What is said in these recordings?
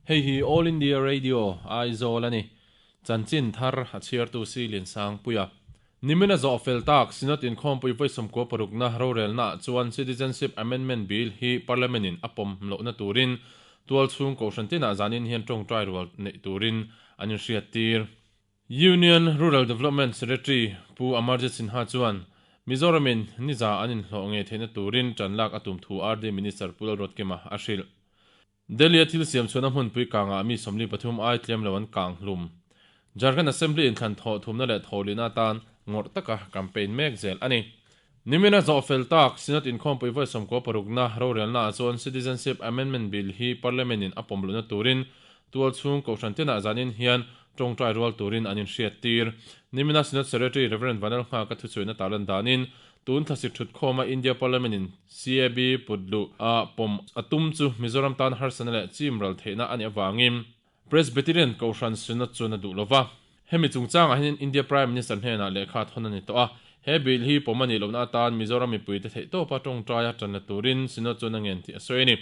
Hei hi All India Radio, Aizawl a ni. Chanchin thar a chhiartu Si Liansangpuia. Nimina zawh fel tak Synod inkhawmpui vawi 96na rorelnaah chuan Citizenship Amendment Bill hi Parliament-in a pawm lohna turin tualchhung kohhran tinah zanin hian tawngtai rual neih turin an inhriattir. Union Rural Development Secretary Pu Amarjit Sinha chuan Mizoramin niza an inhlawh ngei theihna turin tan lak a tum thu RD Minister Pu Lalruatkima a hrilh. Delhi-a thil siam chhuahna hmunpui kangah mi 43 ai tlem lo an kang hlum. Jharkhand Assembly inthlan thawh thumna leh thawhlihna atan ngawrh taka campaign mek zel a ni. Nimina zawh fel tak Synod inkhawmpui vawi 96na rorelnaah chuan Citizenship Amendment Bill hi Parliament-in a pawm luhna turin tualchhung kohhran tinah zanin hian tawngtai rual turin an inhriattir. Nimina Synod Secretary Rev Vanal Nghaka thuchhuihna tarlan danin Tun thlasik thutkhawma India Parliament-in CAB put luh a pawm a tum chu Mizoram tan harsatna leh chim ral theihna a nih avangin Presbyterian Kohhran Synod chuan a duh lo va. Hemi chungchangah hian India Prime Minister hnenah lehkha thawn a ni tawh a. He bill hi pawm a nih lohna atan Mizoram mipuite theihtawpa tawngtaia tan la turin Synod chuan a ngen tih a sawi a ni.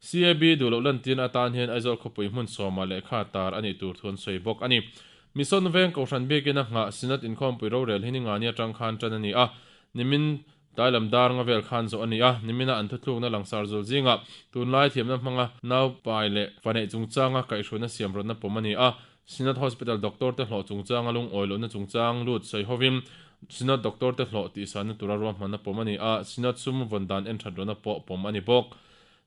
CAB duh loh lantirna atan hian Aizawl khawpui hmun sawmah lehkha tar a nih tur thu an sawi bawk a ni. Mission veng Kohhran biakin a nghah Synod inkhawmpui rorel hi ningani atang khan tan a ni a, nimin tlailam dar nga vel khan zawh a ni a, nimina an thuthlukna langsar zul zingah tunlai thiamna hmanga naupai leh faneih chungchanga kaihhruaina siam rawtna pawm a ni a, Synod Hospital Doctor te hlawh chungchanga lungawi lohna chungchang lut sawi hovin Synod Doctor te hlawh tihsanna tura ruahmanna pawm a ni a, Synod sum vawn dan en that rawtna pawh pawm a ni bawk.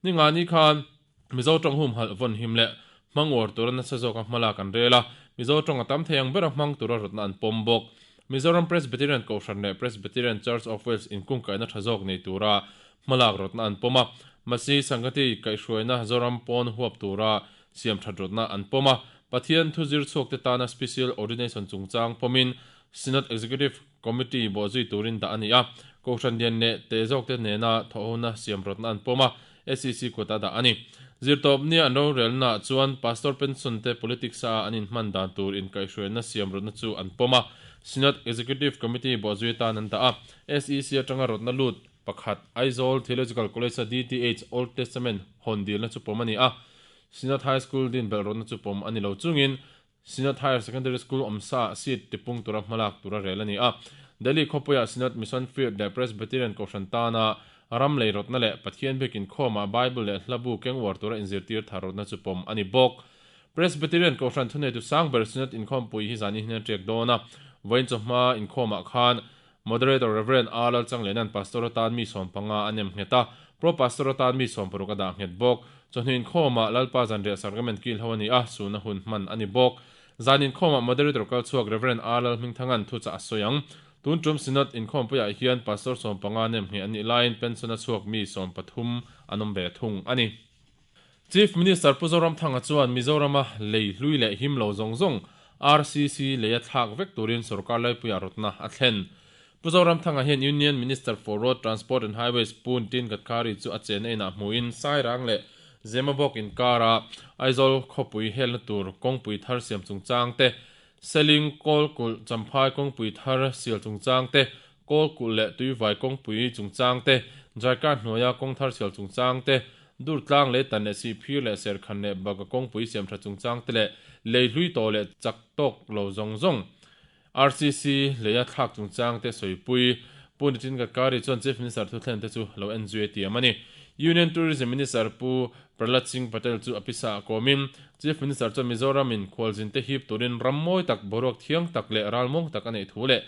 Ningani khan Mizo tawng humhalh vawn him leh hmang uar tura nasa zawka hmalak an rel a, Mizo tawng a tam thei ang bera hmang tura rawtna an pawm bawk. Mizoram Presbyterian Kohhran leh Presbyterian Church of Wales inkungkaihna tha zawk nei tura hmalak rawtna an pawm a, Masi Sangati kaihhruaina Zoram pawn huap tura siam that rawtna an pawm a, Pathian thu zir chhuakte tana Special Ordination chungchang pawmin Synod Executive Committee bawhzui turin dah a ni a, Kohhran lian leh te zawkte nena thawhhona siam rawtna an pawm a, SEC kut a dah a ni. Zirtawp nia an rorelnaah chuan Pastor pension te politics a an inhman dan tur inkaihhruaina siam rawtna chu an pawm a, Synod Executive Committee bawhzui atan an dah a, SEC atanga rawtna lut pakhat Aizawl Theological College-a DTH Old Testament hawn dilna chu pawm a ni a, Synod High School din belh rawtna chu pawm a ni lo chungin Synod Higher Secondary School awmsa seat tipung tura hmalak tura rel a ni a. Delhi khawpuiah Synod Mission Field leh Presbyterian Kohhran tana ram lei rawtna leh Pathian biak inkhawmah Bible leh hlabu keng uar tura inzirtir thar rawtna chu pawm a ni bawk. Presbyterian Kohhran thuneitu sang ber Synod inkhawmpui hi zanin hian a tiak dawn a. Vawiin chawhma inkhawmah khan Moderator Rev. A Lalchanglena'n Pastor atan mi 15 a nem nghet a, Pro Pastor atan mi 60 a dah nghet bawk. Chawhnu inkhawmah Lalpa zanriah Sacrament kil ho a ni a, suna hun hman a ni bawk. Zan inkhawmah Moderator kal chhuak Rev. A Lalhmingthanga'n thuchah a sawi ang. Tun tum Synod inkhawmpuiah hian Pastor 15 nem ngheh an nih laiin pension a chhuak mi 13 an awm ve thung a ni. Chief Minister Pu Zoramthanga chuan Mizorama lei hlui leh him lo zawng zawng RCC lei a thlak vek turin sorkar laipuiah rawtna a thlen. Pu Zoramthanga hian Union Minister for Road Transport and Highways Pu Nitin Gadkari chu a chenna inah hmuin Sairang leh Zemabawk inkara Aizawl khawpui helna tur kawngpui thar siam chungchang te, Seling Kawlkulh Champhai kawngpui thar sial chungchang te, Kawlkulh leh Tuivai kawngpui chungchang te, Jaika hnuaia kawng thar sial chungchang te, Durtlang lei tan leh Sihphir leh Serkhan leh Baga kawngpui siamtha chungchang te leh lei hlui tawh leh chak tawk lo zawng zawng RCC leia thlak chungchang te sawipui Pu Nitin Gadkari chuan Chief Minister thuthlen te chu lo en zui a tiam a ni. Union Tourism Minister Pu Prahlad Singh Patel chu a pisa ah kawmin Chief Minister chuan Mizoram in khualzin te hip turin ram mawi tak, boruak thiang tak leh ralmuang tak a neih thu leh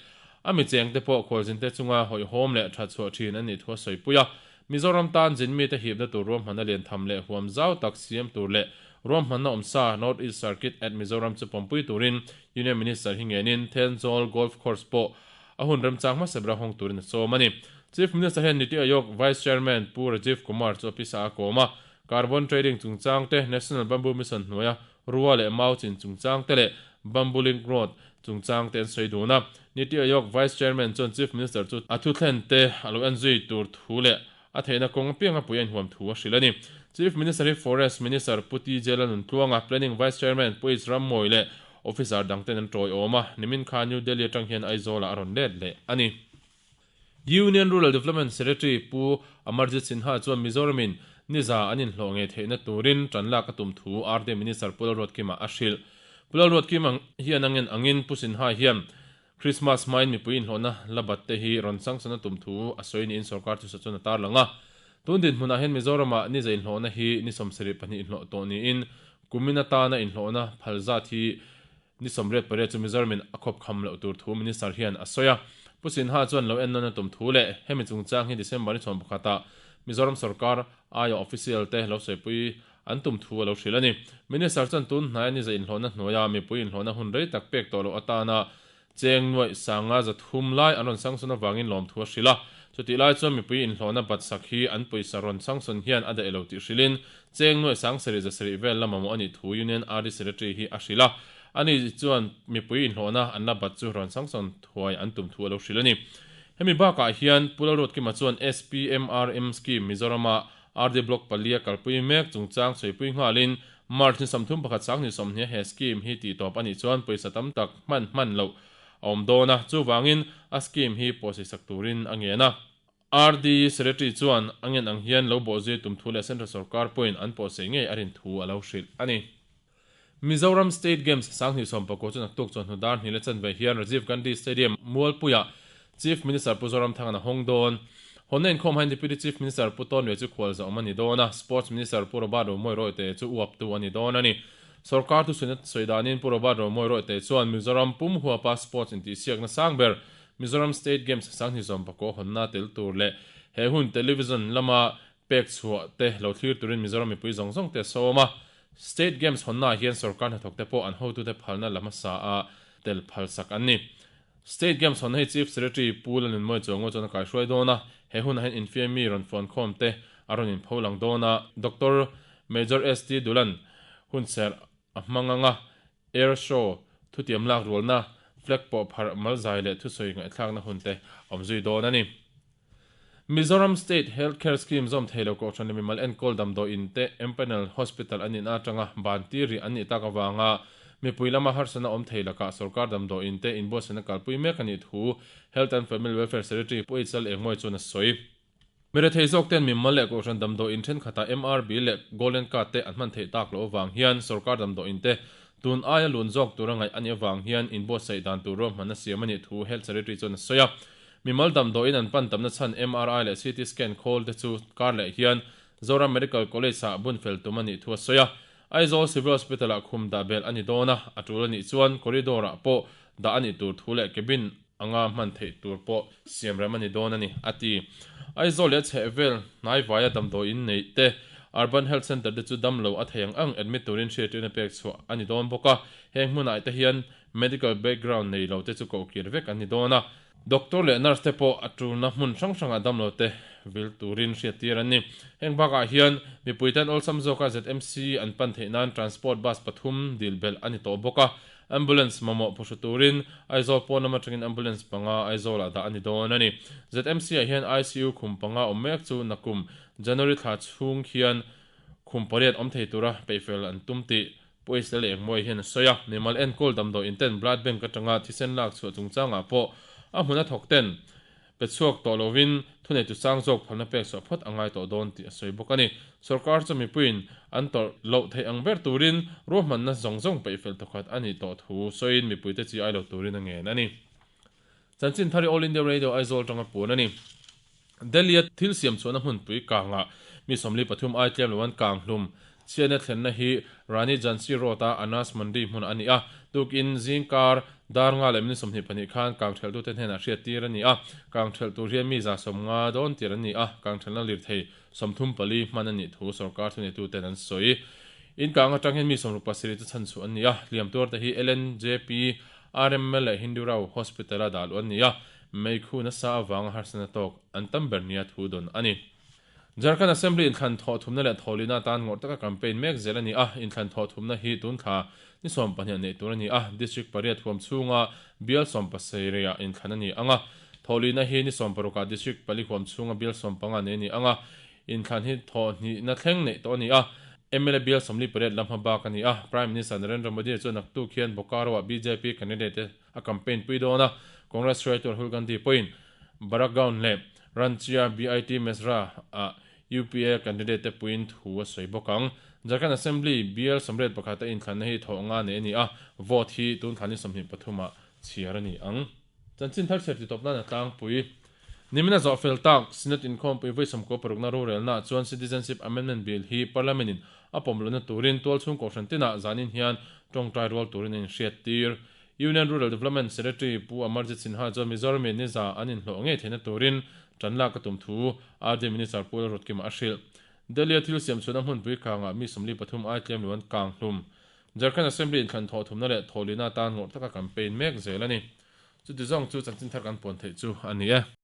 a mi cheng te pawh khualzin te chunga hawihhawm leh thatchhuah thin an nih thu a sawipui a. Mizoram tan zin mite hipna tur ruahmanna lian tham leh huam zau tak siam tur leh ruahmanna awmsa North East Circuit at Mizoram chu pawmpui turin Union Minister hi ngenin Thenzawl Golf Course pawh a hun remchang hmasa bera hawng turin a sawm a ni. Chief Minister hian Niti Aayog Vice Chairman Pu Rajiv Kumar chu a pisa a kawm a, Carbon Trading chungchang te, National Bamboo Mission hnuaia rua leh mau chin chungchang te leh Bamboo Link Road chungchang te an sawi dun a. Niti Aayog Vice Chairman chuan Chief Minister chu a thuthlen te a lo en zui tur thu leh a theihna kawng apiang a pui a inhuam thu a hrilh a ni. Chief Minister hi Forest Minister Pu TJ Lalnuntluanga, Planning Vice Chairman Pu H Rammawi leh Officer dang ten an tawiawm a, nimin kha New Delhi atang hian Aizawl-ah a rawn let leh a ni. Union Rural Development Secretary Pu Amarjit Sinha chuan Mizoramin Ni za an inhlawh ngei theihna turin ṭan lak a tum thu RD Minister Pu Lalruatkima a hrilh. Pu Lalruatkima hian a ngen angin Pu Sinha hian Christmas hmain mipui inhlawhna la bat te hi rawn sangsan a tum thu a sawi niin sorkar thusa chuan a tarlang a. Tun dinhmunah hian Mizoramah ni za inhlawhna hi ni 72 inhlawh tawh niin kumin atana inhlawhna phal zat hi Ni 88 chu Mizoramin a khawp kham loh tur thu Minister hian a sawi a. Pu Sinha chuan lo en nawn a tum thu leh hemi chungchang hi December ni 11ah Mizoram sorkar aia official te lo sawipui an tum thu a lo hrilh a ni. Minister chuan tun hnaia ni za inhlawhna hnuaia mipui inhlawhna hun rei tak pek tawh loh atana cheng nuaih sanga 300 lai an rawn sangsawn avangin lawmthu a hrilh a. Chutih lai chuan mipui inhlawhna bat sak hi an pawisa rawn sangsawn hian a daih lo tih hrilhin Cheng nuaih sang sarih 700 vel la mamawh a nih thu Union RD Secretary hi a hrilh a. Ani chuan mipui inhlawhna an la bat chu rawn sangsawn thuai an tum thu a lo hrilh a ni. Hemi bakah hian Pu Lalruatkima chuan SPMRM Scheme Mizorama RD Block palia kalpui mek chungchang sawipui nghalin March ni 31 sang ni 20 he scheme hi tihtawp a nih chuan pawisa tam tak hman hman loh a awm dawn a, chuvangin a scheme hi pawhseisak turin a ngen a. RD Secretary chuan a ngen ang hian lo bawhzui tum thu leh Central Sorkar pawhin an pawhsei ngei a rin thu a lo hrilh a ni. Mizoram State Games 2019 chu naktuk chawhnu dar hnih leh chanve hian Rajiv Gandhi Stadium Mualpuiah Chief Minister Pu Zoramthanga'n a hawng dawn. Hawnna inkhawm hain Deputy Chief Minister Pu Tawnve chu khualza awm a ni dawn a, Sports Minister Pu Robert Romawia Royte chu uaptu a ni dawn a ni. Sorkar thusawiina sawi danin Pu Robert Romawia Royte chuan Mizoram pum huapa sports intihsiakna sang ber Mizoram State Games 2019 hawnna tel tur leh he hun television lama pek chhuah te lo thlir turin Mizoram mipui zawng zawng te a sawm a. State Games hawnnaah hian sorkar hnathawk te pawh an hotute phalna la hmasa a tel phalsak an ni. State Games hawnna hi Chief Secretary Pu Lalnunmawi Chuangaw chuan a kaihruai dawn a, he hunah hian infiammi rawn fuankhawm te a rawn inpho lang dawn a. Doctor Major ST Dulan hunserh a hmang anga Air Show, thutiam lak rualna, flag pawh pharh malzai leh thusawi ngaihthlakna hun te awm zui dawn a ni. Mizoram State Health Care Scheme zawm thei lo kohhran leh mimal enkawl damdawi in te Empanel Hospital an inah atanga ban tir rih an nih tak avanga mipui lama harsatna awm thei lakah sorkar damdawi in te inbuatsaihna kalpui mek a nih thu Health and Family Welfare Secretary Pu H Lal Engmawia chuan a sawi. Mirethei zawk ten mimal leh kohhran damdawi in thenkhatah MRB leh Golden Card te an hman theih tak loh avang hian sorkar damdawi in te tun aia lun zawk tura ngaih a nih avang hian inbuatsaih dan tur ruahmanna siam a nih thu Health Secretary chuan a sawi a. Mimal damdawi in an pan tamna chhan MRI leh CT scan khawl te chu kar leh hian Zoram Medical College ah bun fel tum a nih thu a sawi a. Aizawl Civil Hospital ah khum dah belh a ni dawn a, a tul a nih chuan corridor ah pawh dah a nih tur thu leh cabin anga hman theih tur pawh siam rem a ni dawn a ni, a ti. Aizawl leh a chhehvel hnaivaia damdawi in neih te, Urban Health Centre te chu dam lo a thei ang ang admit turin hriattirna pek chhuah a ni dawn bawk a, heng hmunah te hian medical background nei lo te chu kohkir vek an ni dawn a. Doctor leh nurse te pawh a tulna hmun hrang hrangah dam lo te vil turin hriattir an ni. Heng bakah hian mipui ten awlsam zawka ZMC an pan theih nan transport bus pathum dil belh a ni tawh bawk a. Ambulance mamawh phuhru turin Aizawl pawn lam atangin ambulance panga Aizawlah dah a ni dawn a ni. ZMC-ah hian ICU khum panga awm mek chu nakum January thla chhung khian khum pariat awm thei tura peihfel an tum tih Pu Isla leh Engmawia hian a sawi a. Mimal enkawl damdawi inten blood bank atanga thisen lak chhuah chungchangah pawh a hmun a thawk ten Pe chhuak tawh lovin thuneitu sang zawk phalna pek chhuah phawt a ngai tawh dawn tih a sawi bawk a ni. Sorkar chu mipuiin an tawrh loh theih ang ber turin ruahmanna zawng zawng peihfel thawkhat a nih tawh thu sawiin mipuite chi ai lo turin a ngen a ni. Chanchin thari All India Radio Aizawl tanga puan a ni. Delhi-a thil siam chhuahna hmunpui kangah mi 43 ai tlem lo an kang hlum. Chhiatna thlenna hi Rani Jhansi Road-a Anas Mandi hmunah a ni a, tukin zingkar dar nga leh minute 22 khan kangthelhtute hnenah hriattir a ni a, kangthelh tur hian mi 50 dawn tir an ni a, kangthelhna lirthei 34 hman a nih thu sorkar thuneituten an sawi. In kang atang hian mi 67 chu chhanchhuah an ni a, hliam tuarte hi LNJP, RML leh Hindu Rao Hospital-a dah luh an ni a, meikhu nasa avanga harsatna tawk an tam ber nia thu dawn a ni. Jharkhand Assembly inthlan thawh thumna leh thawhlihna atan ngawrh taka campaign mek zel a ni a, inthlan thawh thumna hi tun thla ni 12 neih tur a ni a, District pariat huam chhunga bial 17 ah inthlan a ni ang a, thawhlihna hi ni 16 ah District pali huam chhunga bial 15 nei a ni ang a, inthlan hi thawh hnihna thleng neih tawh a ni a, mla bial 48 la hma bak a ni a, Prime Minister Narendra Modi chuan naktuk hian Bokaro ah bjp candidate a campaign pui dawn a, Congress hruaitu Rahul Gandhi pawhin Baragaon leh Ranchi-a BIT Mesra ah UPA candidate te puiin thu a sawi bawk ang. Jharkhand Assembly bial 81 a inthlanna hi thawh nga nei a ni a, vote hi tun thla ni 23 ah chhiar a ni ang. Chanchin thar chhiar titawp nan a tlangpui. Nimina zawh fel tak, Synod inkhawmpui vawi 96 na rorelnaah chuan Citizenship Amendment Bill hi Parliament in a pawm lohna turin tualchhung kohhran tinah zanin hian tawngtai rual turin a inhriattir. Union Rural Development Secretary Pu Amarjit Sinha chuan Mizoram in niza an inhlawh ngei theihna turin tan lak a tum thu RD Minister Pu Lalrutkima a hrilh. Delhi-a thil siam chhuahna hmunpui kangah mi 43 ai tlem lo an kang hlum. Jharkhand Assembly inthlan thawh thumna leh thawhlihna atan ngawrh taka campaign mek zel a ni. Chuti zawng chu chanchin thar kan puan theih chu a ni e.